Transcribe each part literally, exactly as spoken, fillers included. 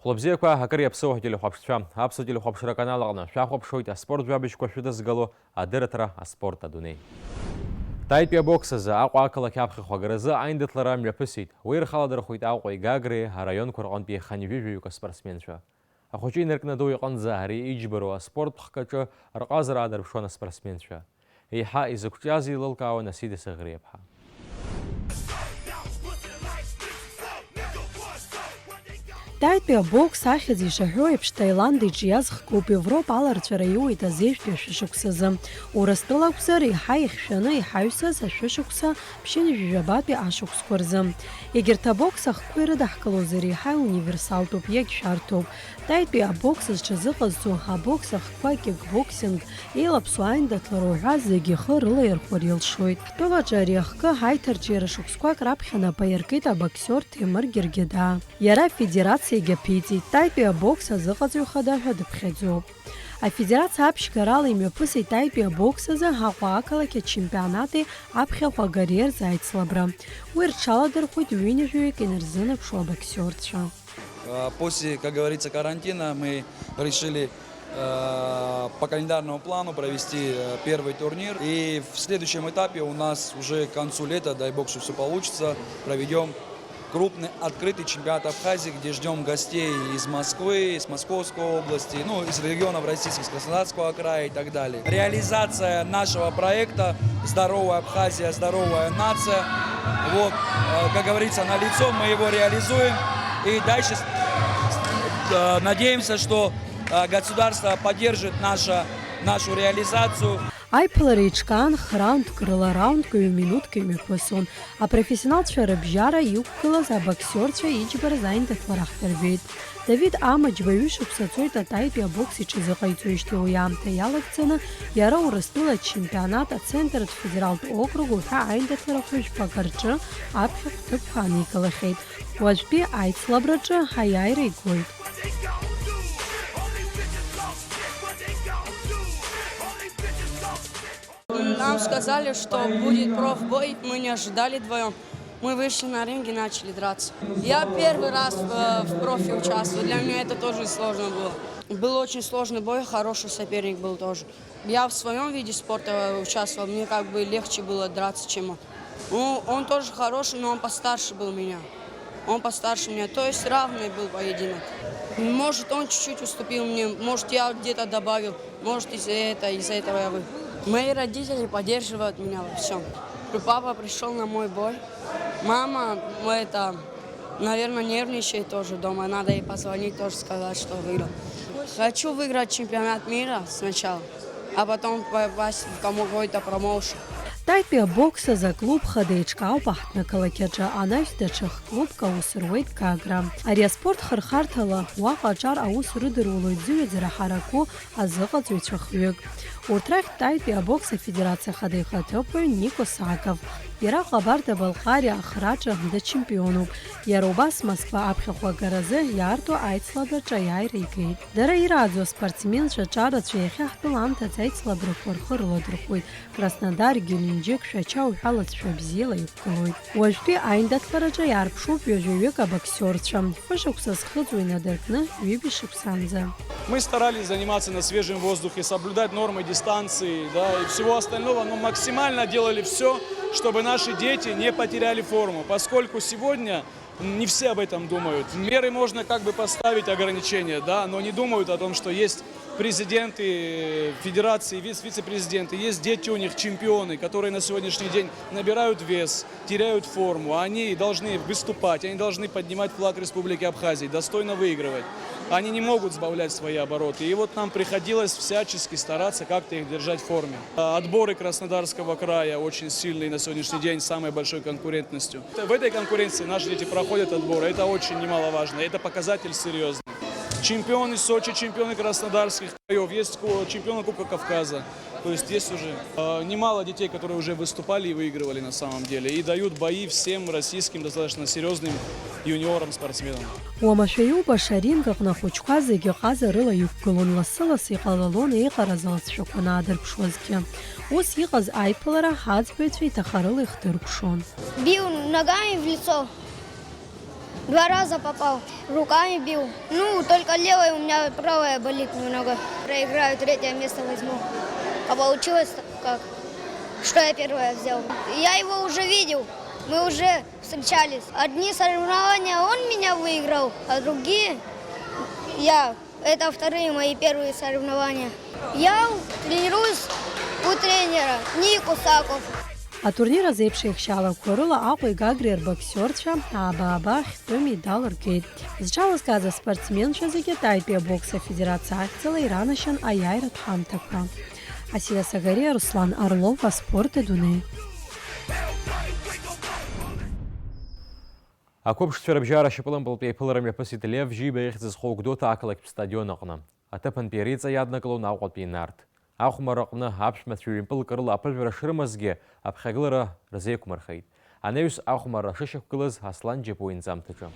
Хәлыбзиақәа, акыр иаԥсоу ҳтелехәаԥшцәа, аԥсуа телехәаԥшра аканал аҟны шәахәаԥшуеит аспорт жәабжьқәа шәыдызгало адырраҭара «Аспорт адунеи». Таитәи абокс азы Аҟәа ақалақь аԥхьахә агаразы аиндаҭлара мҩаԥысит. Уи ирхаладырхәит Аҟәеи Гагреи араионқәа рҟынтәи хынҩажәаҩык аспортсменцәа. Ахәыҷы инаркны адау иҟынӡа ари иџьбароу аспорт хкаҿы рҟазара аадырԥшуан аспортсменцәа. Еиҳа изықәҿиаз еилылкаауан Асида Саӷриаԥҳа. Таитәи абокс ахьӡ ишаҳәо еиԥш, Таиланд иҿиаз хкуп, Европа аларҵәара иуеит азежәтәи ашәышықәсазы. Урыстәыла акәзар, еиҳа ихьшәаны иҳаҩсыз ашәышықәса ԥшьынҩажәи жәабатәи ашықәсқәа рзы. Егьырҭ абокс ахкқәа ирыдаҳкылозар, еиҳа иуниверсалтәуп, иагьшәарҭоуп. Таитәи абокс зҽазыҟазҵо, абокс ахкқәа, кикбоксинг, еилаԥсоу аиндаҭлара уҳәа зегьы ихы рылаирхәар илшоит. Ҳтәылаҿы ари ахкы ҳаиҭарҿиара шықәсқәак раԥхьа нап аиркит абоксиор Ҭемыр Гергеда. Иара афедерациагьы аԥиҵеит, Таитәи абокс азыҟаҵаҩ хада ҳәа дыԥхьаӡоуп. Афедерациа аԥшьгарала имҩаԥысит Таитәи абокс азы Аҟәа ақалақь ачемпионати аԥхьахә агареи рзы аицлабра. Уи рҽаладырхәит ҩынҩажәаҩык инарзынаԥшуа абоксиорцәа. Э, после, как говорится, карантина мы решили, э, по календарному плану провести, э, первый турнир. И в следующем этапе у нас уже к концу лета, дай бог, что всё получится, проведём крупный открытый чемпионат Абхазии, где ждём гостей из Москвы, из Московской области, ну, из регионов российских, из Краснодарского края и так далее. Реализация нашего проекта «Здоровая Абхазия, здоровая нация». Вот, э, как говорится, налицо, мы его реализуем. И дальше, э, надеемся, что, э, государство поддержит наша, нашу реализацию. Аиԥылара еиҿкаан храундк рыла, раундк ҩ-минуҭк имҩаԥысон. Апрофессионалцәа рыбжьара иқәгылаз абоксиорцәа иџьбараз аиндаҭлара ҳдырбеит. Давид Амаџьба ҩышықәса цоит атаитәи абокс иҽазыҟаиҵоижьҭеи, уи аамҭа иалагӡаны иара Урыстәыла ачемпионат, ацентртә федералтә округ уҳәа аиндаҭларақәа жәпак рҿы аԥхьахә ҭыԥқәа аникылахьеит. Уажәтәи аицлабраҿы аиааира игоит. Нам сказали, что будет профбой, мы не ожидали вдвоем. Мы вышли на ринг и начали драться. Я первый раз в, в профи участвую, для меня это тоже сложно было. Был очень сложный бой, хороший соперник был тоже. Я в своём виде спорта участвовал, мне как бы легче было драться, чем он. Ну, он тоже хороший, но он постарше был меня. Он постарше меня, то есть равный был поединок. Может, он чуть-чуть уступил мне, может, я где-то добавил, может, из-за этого, из-за этого я выиграл. Мои родители поддерживают меня во всём. Папа пришёл на мой бой. Мама, ну, это, наверное, нервничает тоже дома. Надо ей позвонить, тоже сказать, что выиграл. Хочу выиграть чемпионат мира сначала, а потом попасть в кому-, какой-то промоушен. Таитәи абокс азы аклуб хада еиҿкаауп аҳҭнықалақь аҿы, анаҩс даҽа х-клубк аус руеит Гагра. Ари аспорт хырхарҭала уаҟа аҿар аус рыдыруалоит зыҩаӡара ҳараку азыҟаҵаҩцәа хҩык. Урҭ рахьтә Таитәи абокс афедерациа хада ихаҭыԥуаҩ Нико Саков. Иара Ҟабарда-Балҟариа ахраҿы дачемпионуп. Иара убас Москва аԥхьахә агаразы иаарту аицлабраҿы аиааира игеит. Дара ирааӡо аспортсменцәа ҿарацәа иахьа ҳтәыла аамҭазы аицлабрақәа рхы рыладырхәоит. Краснодар, Геленџьык, Шәача уҳәа лҵшәа бзиала иқәгылоит. Уажәтәи аиндаҭлараҿы иаарԥшуп ҩажәаҩык абоксиорцәа. Фышықәса зхыҵуа инадыркны ҩыбжа шықәсанӡа. Мы старались заниматься на свежем воздухе, соблюдать нормы дистанции, да, и всего остального, но максимально делали всё, чтобы наши дети не потеряли форму, поскольку сегодня не все об этом думают. Меры можно как бы поставить, ограничения, да, но не думают о том, что есть президенты федерации, вице-, вице-президенты, есть дети у них, чемпионы, которые на сегодняшний день набирают вес, теряют форму. Они должны выступать, они должны поднимать флаг Республики Абхазии, достойно выигрывать. Они не могут сбавлять свои обороты. И вот нам приходилось всячески стараться как-то их держать в форме. А, отборы Краснодарского края очень сильные на сегодняшний день, с самой большой конкурентностью. В этой конкуренции наши дети проходят отборы. Это очень немаловажно. Это показатель серьёзный. Чемпионы Сочи, чемпионы краснодарских краёв, есть ку-, чемпионы Кубка Кавказа. То есть есть уже, э, немало детей, которые уже выступали и выигрывали на самом деле, и дают бои всем российским достаточно серьёзным юниорам-спортсменам. Уамашәа иубаша аринг аҟны ахәыҷқәа зегьы ҟазарыла иқәгылон, лассы-лассы иҟалалон еиҟараз алҵшәақәа анаадырԥшуазгьы. Ус иҟаз аиԥылара аӡбаҩцәа иҭахарыла ихдыркәшон. Бил ногами в лицо. Два раза попал, руками бил. Ну, только левая, у меня правая болит немного. Проиграю, третье место возьму. А получилось так, как, что я первое взял. Я его уже видел, мы уже встречались. Одни соревнования он меня выиграл, а другие я. Это вторые мои первые соревнования. Я тренируюсь у тренера Ник Усаков. Атурнир азеиԥш еихшьаалақәа рыла Аҟәеи Гагреи рбоксиорцәа ааба-ааба хьтәы медал ргеит. Зҽалызкааз аспортсменцәа зегьы Таитәи абокс афедерациа ахьӡала иранашьан аиааиратә ҳамҭақәа. Асиа Сагариа, Руслан Орлов, аспорт адунеи. Ақәыԥшцәа рыбжьара ашьапылампылтә еиԥылара мҩаԥысит Лев Жьиба ихьӡ зхоу Гәдоуҭа ақалақьтә стадион аҟны. Аҭыԥантәи ариҵа иаднакылон Аҟәатәи Нарҭ. Ахәмарра аҟны аԥшәмацәа ҩымпылк рыла аԥыжәара шрымазгьы, аԥхьагылара рзеиқәмырхеит. Анаҩс ахәмарра шышьақәгылаз Аслан Џьапуа инҵамҭаҿы.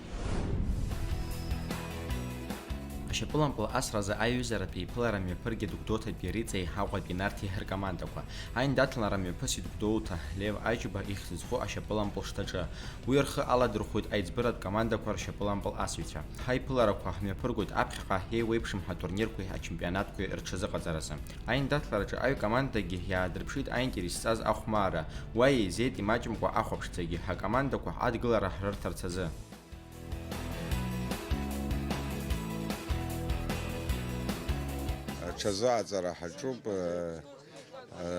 Ашьапылампыл асразы аиҩызаратә еиԥылара мҩаԥыргеит Гәдоуҭатәи Риҵеи Аҟәатәи Нарҭи ркомандақәа. Аиндаҭлара мҩаԥысит Гәдоуҭа Лев Аџьба ихьӡ зху ашьапылампыл шҭаҿы. Уи рхы аладырхәит аиҵбыратә командақәа ршьапылампыл асыҩцәа. Ҳаиԥыларақәа мҩаԥыргоит аԥхьаҟа еиуеиԥшым ҳатурнирқәеи ачемпионатқәеи рҽазыҟаҵаразы. Аиндаҭлараҿы аҩ командагьы иаадырԥшит аинтерес зҵаз ахәмарра. Уа еизеит имаҷымкәа ахәаԥшцәагьы, ҳакомандақәа адгылара рырҭарц азы. Аҽазыҟаҵара ҳаҿуп, э,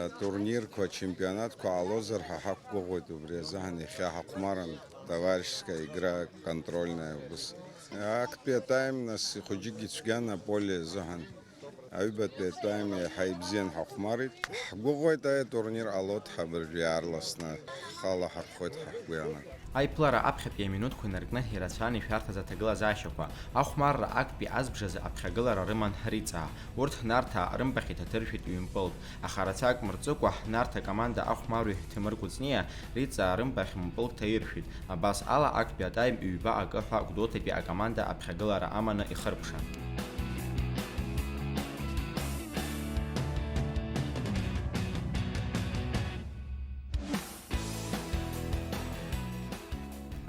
атурнирқәа, ачемпионатқәа ҟалозар ҳәа ҳақәгәыӷуеит, убри азыҳәан иахьа ҳахәмаран, товарищеская игра, контрольная, ус. Актәи атайм, нас, ихәыҷыкгьы цәгьан аполе азыҳәан. Аҩбатәи атайм еиҳа ибзиан ҳахәмарит. Ҳгәыӷуеит, аиа турнир ҟалоит ҳабыржәы иаарласны. Ҳхала ҳархоит ҳа ҳгәы иаанагоит. Аиԥылара аԥхьатәи аминуҭқәа инаркны ирацәан ишәарҭаз аҭагылазаашьақәа. Ахәмарра актәи азбжазы аԥхьагылара рыман Риҵаа. Урҭ Нарҭаа рымбахь иҭаҭыршәит ҩымпылк, аха рацәак мырҵыкәа, Нарҭ акоманда ахәмарҩы Ҭемыр Кәыҵниа Риҵаа рымбахь мпылк ҭаиршәит. Абас ала, актәи атайм ҩба акы ҳәа Гәдоуҭатәи акоманда аԥхьагылара аманы ихыркәшан.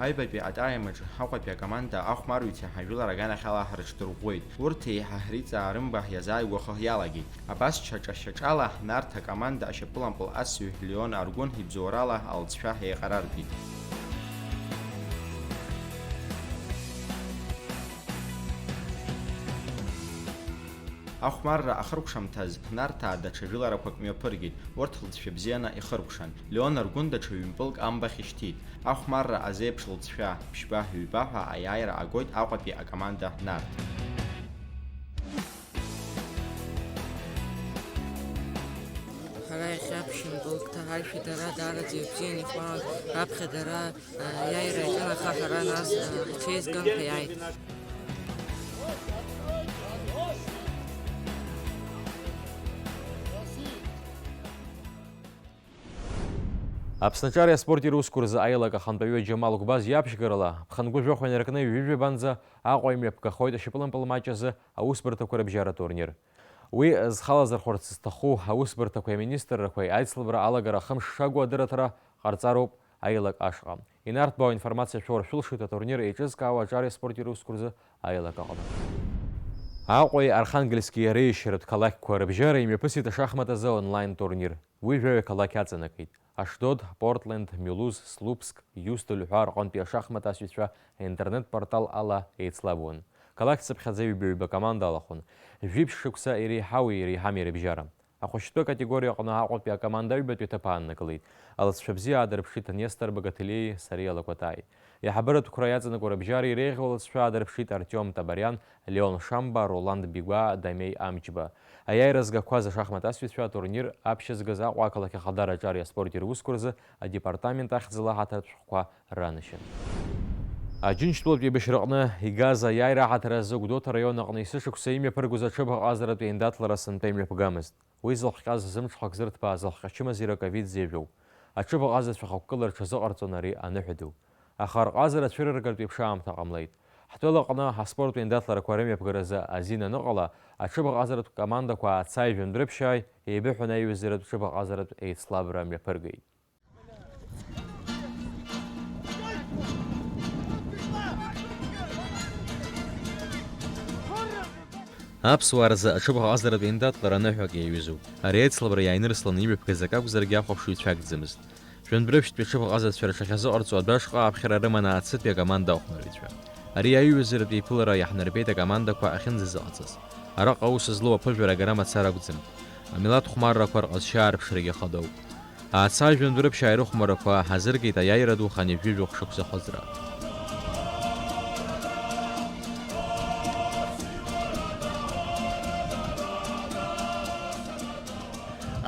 Аҩбатәи атайм аҿы Аҟәатәи акоманда ахәмарҩцәа ҳажәылара аганахьала ҳрыҽдырӷәӷәеит. Урҭ еиҳа Риҵаа рымба иазааигәахо иалагеит. Абас шьаҿа-шьаҿала Нарҭ акоманда ашьапылампыл асҩы Леон Аргәын ибзоурала алҵшәа еиҟарартәит. Ахәмарра ахыркәшамҭаз Нарҭаа даҽа жәыларақәак мҩаԥыргеит, урҭ лҵшәа бзианы ихыркәшан. Леон Аргәын даҽа ҩымпылк амбахь ишьҭит. Ахәмарра азеиԥш лҵшәа, ԥшьба-ҩба ҳәа аиааира агоит Аҟәатәи акоманда Нарҭ. Ҳара иахьа ԥшьынтәылк ҭаҳаршәит, дара даараӡа ибзианы ихәмаруан, раԥхьа дара, а, аиааира иаҿын, аха ҳара нас, а, ҳҽеизган ҳәа иааит. Аԥсны аҿари аспорти русқәа рзы аилак ахантәаҩы Џьамал Гәбаз иаԥшьгарала, ԥхынгәы жәохә инаркны ҩажәи жәабанӡа Аҟәа имҩаԥгахоит ашьапылампыл маҷ азы аусбарҭақәа рыбжьара турнир. Уи зхалазырхәырц зҭаху аусбарҭақәеи аминистррақәеи аицлабра алагара ахымш шагу адырраҭара ҟарҵароуп аилак ашҟа. Инарҭбаау аинформациа шәоур шәылшоит атурнир еиҿызкаауа аҿари аспорти русқәа рзы аилак аҟны. Аҟәеи Архангельски реиашьаратә қалақьқәа рыбжьара имҩаԥысит ашахмат азы онлайн турнир. Уи жәаҩа қалақь аҵанакит. Ашдод, Портленд, Мюлуз, Слупск, Иустоль ҳәа рҟынтәи ашахмат асҩцәа аинтернет-портал ала еицлабуан. Қалақь цыԥхьаӡа ҩба-ҩба команда алахәын. Жәиԥшь шықәса иреиҳауи иреиҳами рыбжьара. Ахәышәтәы акатегориа аҟны Аҟәатәи акоманда аҩбатәи аҭыԥ ааннакылеит. Алҵшәа бзиа аадырԥшит Нестор Багателиеи Сариа Лакәатаи. Иаҳабыратә қәра иаҵанакуа рыбжьара иреиӷьу алҵшәа аадырԥшит Артиом Табариан, Леон Шамба, Роланд Бигәаа, Дамеи Амҷба. Аиааира згақәаз ашахмат асҩцәа атурнир аԥшьызгаз Аҟәа ақалақь Ахадара аҿари аспорти русқәа рзы адепартамент ахьӡала аҳаҭыртә шәҟәқәа ранашьан. Аџьынџьтәылатә еибашьраҟны игаз аиааира аҳаҭыр азы Гәдоуҭа араион аҟны есышықәса имҩаԥыргоз аҽыбӷаҟазаратә еиндаҭлара сынтәа имҩаԥгамызт. Уи зылхҟьаз зымҽхак зырҭбааз лхҟьачымазаҩык Авид Зевиоуп. Аҽыбӷаҟазацәа хықәкыла рҽазыҟарҵон ари аныҳәа ду. Аха рҟазара цәырыргартә еиԥш аамҭа ҟамлеит. Ҳтәылаҟны аспорттә еиндаҭларақәа рымҩаԥгаразы азин аныҟала, аҽыбӷаҟазаратә командақәа ацаҩ жәа нрыԥшьааит, еибыҳәаны аиҩызаратә ҽыбӷаҟазаратә еицлабра мҩаԥыргеит. Ҳара Аԥсуаа рзы аҽыбӷаҟазаратә еиндаҭлара ныҳәак иаҩызоуп. Ари аицлабра иааинырсланы имҩаԥгаз акы акәзаргьы ахәаԥшыҩцәа агӡамызт. Жәандәрыԥшьтәи аҽыбӷаҟазацәа рҽахьазыҟарҵо адәы ашҟа аԥхьара рыман Аацы-тәи акоманда ахәмарыҩцәа. Ари аиҩызаратә еиԥылара иаҳнарбеит акомандақәа ахьынӡазыҟаҵаз. Араҟа аус злоу аԥыжәара агара мацара акәӡам. Амилаҭ хәмаррақәа рҟазшьа аарԥшрагьы хадоуп. Аацы жәандәрыԥшьаа ирыхәмарақәа ҳазыркит аиааира ду хынҩажәи жәохә шықәса хыҵра.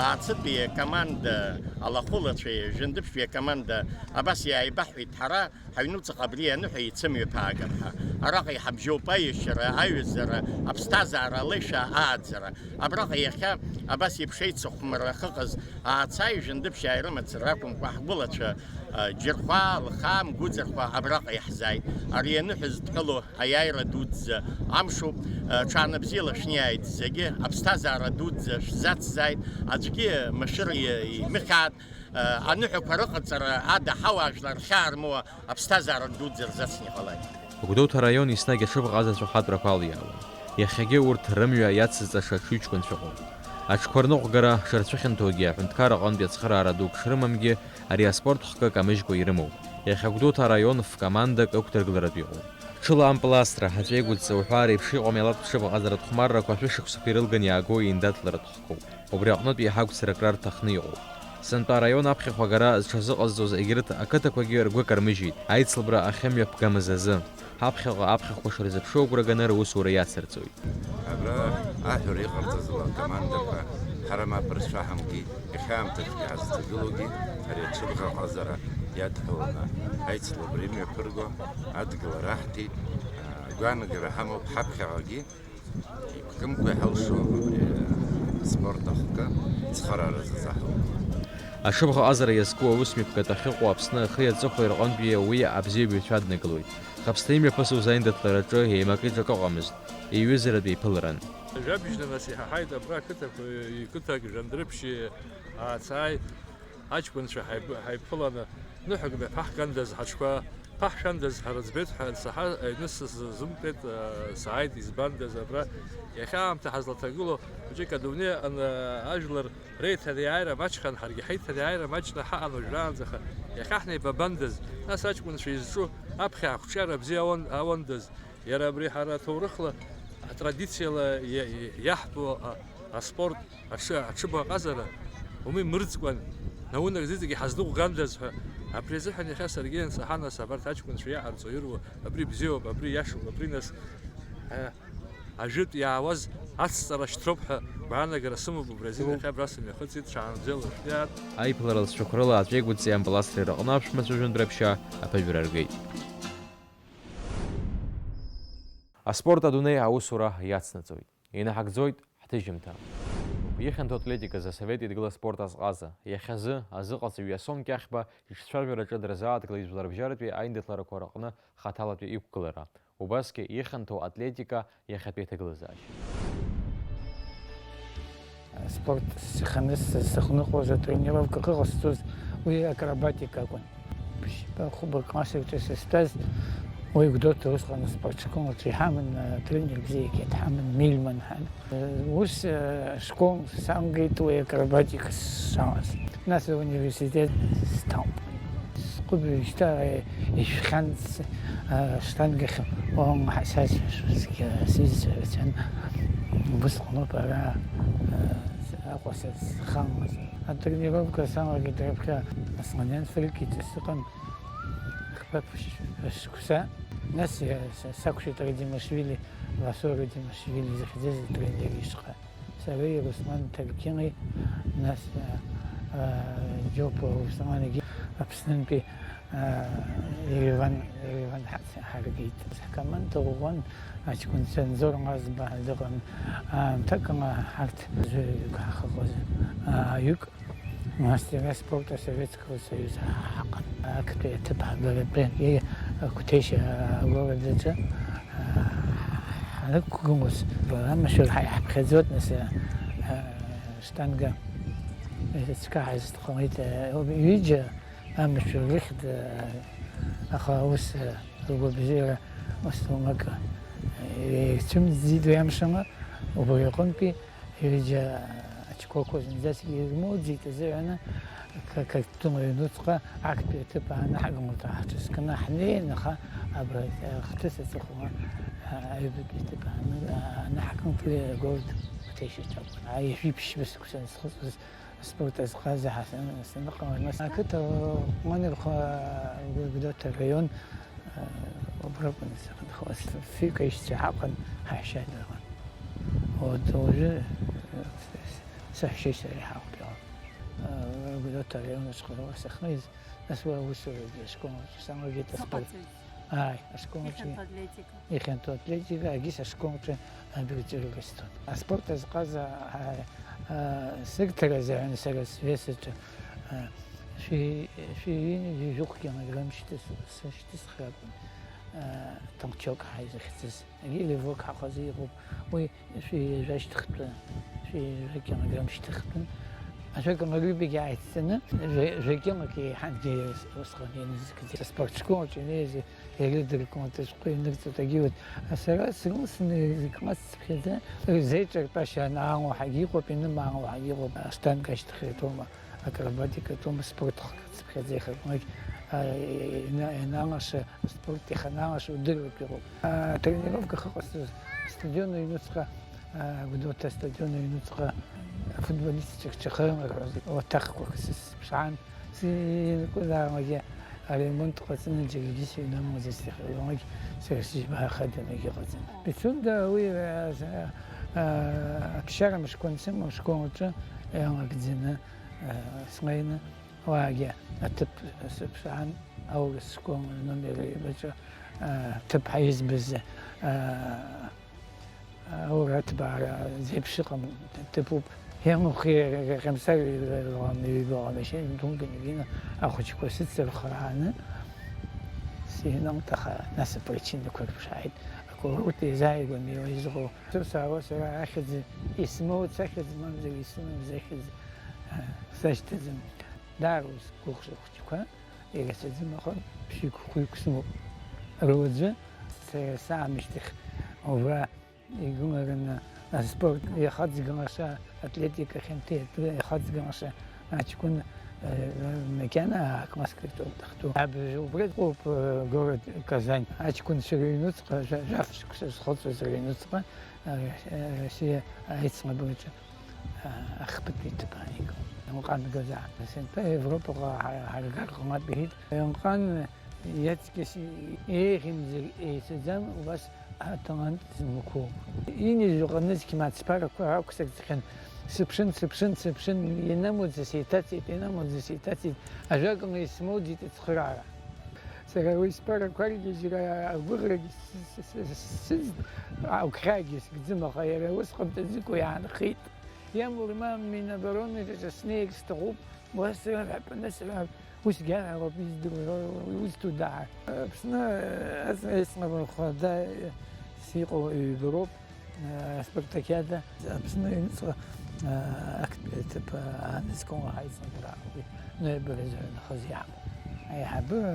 Аацы-тәи акоманда, алахәылацәеи жәандыԥшьтәи акоманда абас иааибаҳҳәеит, ҳара ҳаҩнуҵаҟа абри аныҳәа еицымҩаԥаагап ҳәа. Араҟа иҳабжьоуп аиашьара, аҩаӡара, аԥсҭазаара алеишәа ааӡара. Абраҟа иахьа абас еиԥш еицыхәмарра ахьыҟаз Аацы жәандыԥшьаа ирымацара акәымкәа, ҳгәылацәа, а, Џьырхәа, Лхаа, Мгәыӡырхәа абраҟа иаҳзааит. Ари аныҳәа зыдҳәалоу аиааира дуӡӡа амшоуп. А, ҽаанбзиала шәниааит зегьы, аԥсҭазаара дуӡӡа шәзацзааит, аӡәгьы машәыр и-, имыхьааит. А, аныҳәақәа рыҟаҵара ада ҳауаажәлар рхьаа рмоуа аԥсҭазаара дуӡӡа рзацны иҟалааит. Гәдоуҭа араион еснагь аҽыбӷаҟазацәа ахатәрақәа алиаауан. Иахьагьы урҭ рымҩа иацызҵаша аҽыҩҷкәынцәа ыҟоуп. Аҽқәа рныҟәгара шырцәыхьанҭоугьы аҳәынҭқарра аҟынтәи ацхыраара дук шрымамгьы, ари аспорт хкы камыжькәа ирымоуп. Иахьа Гәдоуҭа араион ф-командак ықәдыргыларатә иҟоуп. Ҽыла ампыл асра, аҵәеи гәыҵа уҳәа реиԥш иҟоу амилаҭтә ҽыбӷаҟазаратә хәмаррақәа шәышықәсақәа ирылган иааго еиндаҭларатә хкуп. Убри аҟнытә еиҳа агәцаракра рҭахны иҟоуп. Сынтәа араион аԥхьахә агара зҽазыҟазҵоз егьырҭ ақыҭақәагьы ргәы кармыжьит, аицлабра ахьымҩаԥгамыз азы. Ҳаԥхьаҟа аԥхьахәқәа шырзыԥшу агәра ганы русура иацырҵоит. Абра аҳәара иҟарҵаз ала акомандақәа ҳара мап рцәаҳамкит, иахьа аамҭазгьы ҳазҭагылоугьы ари аҽыбӷаҟазара иадҳәаланы аицлабра имҩаԥырго адгылара аҳҭеит. Агәаанагара ҳамоуп ҳаԥхьаҟагьы Икымкәа иҳалшо абри аспорт ахкы цхыраара зазаҳауа. Аҽыбӷаҟазара иазку аусмҩаԥгатә ахьыҟоу Аԥсны ахи аҵыхәеи рҟынтәи уи абзиабаҩцәа аднакылоит. Хаԥсҭа имҩаԥысуаз аиндаҭлараҿы еимакы-ҿакы ыҟамызт, еиҩызаратә еиԥыларан. Жәабжьны нас иҳаҳаит абра ақыҭақәа, иқыҭак Жәандәрыԥшьи Аацы. Аҷкәынцәа ҳаип-, ҳаиԥыланы, ныҳәак мҩаԥаҳгандаз ҳаҽқәа ԥаҳшәандаз ҳара ӡбеит ҳәа ансаҳа, аҩны сзымтәеит, сааит, избандаз, абра иахьа аамҭа ҳазлаҭагылоу хәыҷык адунеи аҟны ажәлар реиҭанеиааира маҷхан, ҳаргьы ҳаиҭанеиааира маҷны ҳаҟан уажәраанӡа, аха иахьа ҳнеибабандаз, нас аҷкәынцәа изҿу аԥхьа ақәҿиара бзиа ауан-, ауандаз, иара абри ҳара аҭоурыхла, атрадициала иа-, иа-, иаҳтәу а-, аспорт, аҽы-, аҽыбӷаҟазара, умеимырӡкәан, наунагӡа иҵегьы ҳазныҟәгандаз ҳәа, абри азыҳәан иахьа саргьы иансаҳа, нас абарҭ аҷкәынцәа иҟарҵо ируа, абри бзиоуп, абри иашоуп, абри нас, а, ажәытә иаауаз ацҵара шьҭроуп ҳәа гәаанагара сымоуп, убри азин иахьа абра сымҩахыҵит, ҽаанбзиала шәиаат. Аиԥылара лҵшәақәа рыла аҵәеи гәыҵеи ампыл асреи рыҟны аԥшәмацәа Жәандәрыԥшьаа аԥыжәара ргеит. Аспорт адунеи аусура иацнаҵоит. Инаҳагӡоит ҳҭыжьымҭа. Ихьанҭоу атлетиказы Асовет Еидгыла аспорт азҟаза, иахьазы азыҟаҵаҩ Иасон Кьахьба иҿцәажәараҿы дырзааҭгылеит жәларбжьаратәи аиндаҭларақәа рыҟны хаҭалатәи иқәгылара, убасгьы ихьанҭоу атлетика иахьатәи аҭагылазаашьа. Аспорт сханы сзыхныҟәоз атренировкақәа ҟасҵоз уи акробатика акәын. Ԥшьба-хәба классеиԥш сызҭаз, уи Гәдоуҭа усҟан аспортшкол аҿы иҳаман, атренер бзиагьы дҳаман, Мильман ҳәа. Ус, ашкол сангеит уи акробатика сшалаз. Нас ауниверситет сҭалт. Сҟәыб ишьҭа ишәхьан, аштангахь уаанӡа ҳасасшәа сызцәан. Убысҟаноуп ара Аҟәа сызхалаз. Атренировка салагеит раԥхьа асманен фыркиҵас сыҟан. Хԥа шықәса. Нас иа-, са-, сақәшәеит Радимашвили, Васо Радимашвили захьӡыз атренер ишҟа. Сареи Руслан Ҭаркьыни, нас, а, а, Џьопуа Руслангьы Аԥснынтәи, а, Ереван, Ереван ҳац-, ҳаргеит. Ҳкоманда ӷәӷәан, аҷкәынцәа Анзор Ҟазба ҳәа дыҟан. Аамҭак ала ҳарҭ зҩаҩык ҳахыҟаз, ааҩык. Мастера спорта Советского Союза ҳаҟан. Актәи аҭыԥ ҳагаратәы Қәҭешь агородаҿы ҳанықәгылоз, амашәыр ҳа иаҳԥхьаӡоит, нас, аштанга цқьа ҳазҭҟалеит, ҩыџьа амашәыр рыхьӡ, аха ус ргәабзиара ус уамак ицәымӡӡеит уи амшала. Убри аҟынтәи ҩыџьа ачқәақәа зынӡаск ирмоуӡеит азыҳәаны, қа-, Қырҭтәыла аҩнуҵҟа актәи аҭыԥ ааны ҳагымлаҭәа ҳаҽазкны ҳнеин, аха абра ахҭыс аҵыхәа, а, аҩбатәи аҭыԥ ааны, а, анаҳкылт, уи агорд Қәҭешь иҭакәын. А, ҩажәи ԥшьба сықәса схыҵуаз аспорт азҟаза ҳа-, саныҟала, нас ақыҭа Ҟәманырхәа, Гәдоуҭа араион, а, убраҟа сахьынхауаз, фҩык аишьцәа ҳаҟан, ҳаҳәшьа дыҟан. Вот, уажәы, э, саҳәшьеи сареи ҳаҟоуп иҟоу. Э, Гәдоуҭа араион аҿы сахьнеиз, нас уи аусурагьы ашкол аҿы салагеит аспорт. Саҟаҵаҩ. Ааи, ашкол аҿы. Ихьанҭоу атлетика. Ихьанҭоу атлетика, агьыс ашкол аҿы абиуҵырга сҭон. Аспорт азҟаза, а, а, сырҭара азыҳәан сара свес аҿы, а, шәи-, шәи-, ҩажәи жәохә килограмм шьҭыс-, сышьҭысхыр акәын, а, толчок ҳәа изыхьӡыз. Егьи рывок ҳаҟазы иҟоуп, уи шәи жәа шьҭыхтәы, шәи жәа килограмм шьҭыхтәын. Ажәакала, рҩбагьы ааицҵаны, жәа-, жәа килок еиҳангьы усҟан ианызкыз. Аспортшкол аҿы инеиз ирыдыркылоит, ашәҟәы инырҵоит, егьиуеит. Сара срылсны иклассцыԥхьаӡа, рзеиҿартәашьа анаало ҳәагьы иҟоуп, инымаало ҳәагьы иҟоуп, аштанга ашьҭыхра атәоума. Акробатика атәым спорт хкыцыԥхьаӡа ихыркәмагь, а, ина-, ианалаша, аспорт иахьаналаша удыруеит иҟоуп. Атренировка ахьыҟасҵоз астадион аҩнуҵҟа, а, Гәдоуҭа астадион аҩнуҵҟа афутболистцәа рҽахырмырҳәоз уаҭахқәак сысԥшаан, сынкыларамгьы аремонт ҟаҵаны џьаргьы сыҩнамлаӡацт, иахьа уамагь сара сыжьба ахаданагь ыҟаӡам. Пицунда уи, а, а, аԥсшьара мышқәа ансымоу ашкол аҿы иалагӡаны Снеины уаагьы аҭыԥ сыԥшаан, аурыс школ номер ҩбаҿы, а, ҭыԥ ҳаизбаз, а, аура аҭбаара зеиԥш ыҟам ҭыԥуп. Иамухи, Ҟемсар ҩбаҟа машьына думками вина ахәыҷқәа сыцырхрааны сыҩналт, аха нас апричинақәа рыԥшааит. Акурорт еизааигәаны иуеизыҟоу. Сыԥсаауа сара ахьӡ исмоуц, ахьӡ мамзар исымамыз ахьӡ, а, сашьҭаӡам. Даара усгәыхшоуп хәыҷқәа, ирацәаӡам, аха ԥшьҩык-хәҩык сымоуп. Руаӡәы са-, саамышьҭахь убра игылараны аспорт иахаҵгылаша, атлетика хьанҭа иатәы иахаҵгылаша аҷкәын, э, макьана акласск рҿы дахьтәоу. Аб-, убра дҟоуп, э, город Казань. Аҷкәынцәа рыҩнуҵҟа, жә-, жәаф шықәса зхыҵуаз рыҩнуҵҟа, э, Россиа аицлабраҿы. Ахԥатәи ҭыԥ ааигон. Ианҟангаз аҳ-, сынтәа Европаҟа ҳа-, ҳаргар ҟалап иҳәеит. Ианҟан иаҵкьыс еиӷьымзар еицаӡам, убас аталант змақәоу. Инижәу ҟанызқь мацԥарақәа ақәсырӡхьан. Сыԥшын, сыԥшын, сыԥшын, ианамуӡа сеиҭаҵит, ианамуӡа сеиҭаҵит. Ажәакала, исмоуӡеит ацхыраара. Сара уи сԥарақәа ргьежьра агәыӷрагьы с-, с-, с-, сыӡт, агәхьаагьы скӡым, аха иара ус ҟамҵаӡакәа иаанхеит. Иамур ма Минобороны аҿы снеир сҭахуп, уа сыҳәап, аны сыҳәап, усгьы аҳәароуп издыруа, узҭо даа. Аԥсны аҵкьыс еицлабра хәада сыҟоу ҩбароуп. Аспартакиада Аԥсны аҩныҵҟа актәи аҭыԥ аанызкыло ҳаицлабра ноябрь азы ҳәа нахыс иаҳбо. Аиҳабыра,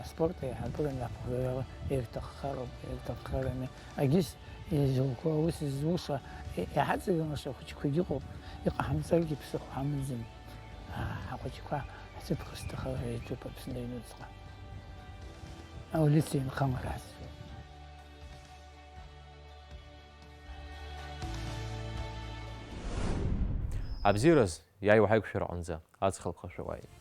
аспорт аиҳабыра напхгара ирҭаххароуп, ирҭаххараны, агьыс изылқәа, аус ззуша, иҳаҵагылаша ахәыҷқәагьы ыҟоуп, иҟаҳамҵаргьы ԥсыхәа ҳамаӡам. Ҳахәыҷқәа ҳцәыԥхасҭахар иаҿуп Аԥсны аҩныҵҟа. Аулица инхамарас. Абзиараз, иааиуа ҳаиқәшәара аҟынӡа аҵх алԥха шәауааит.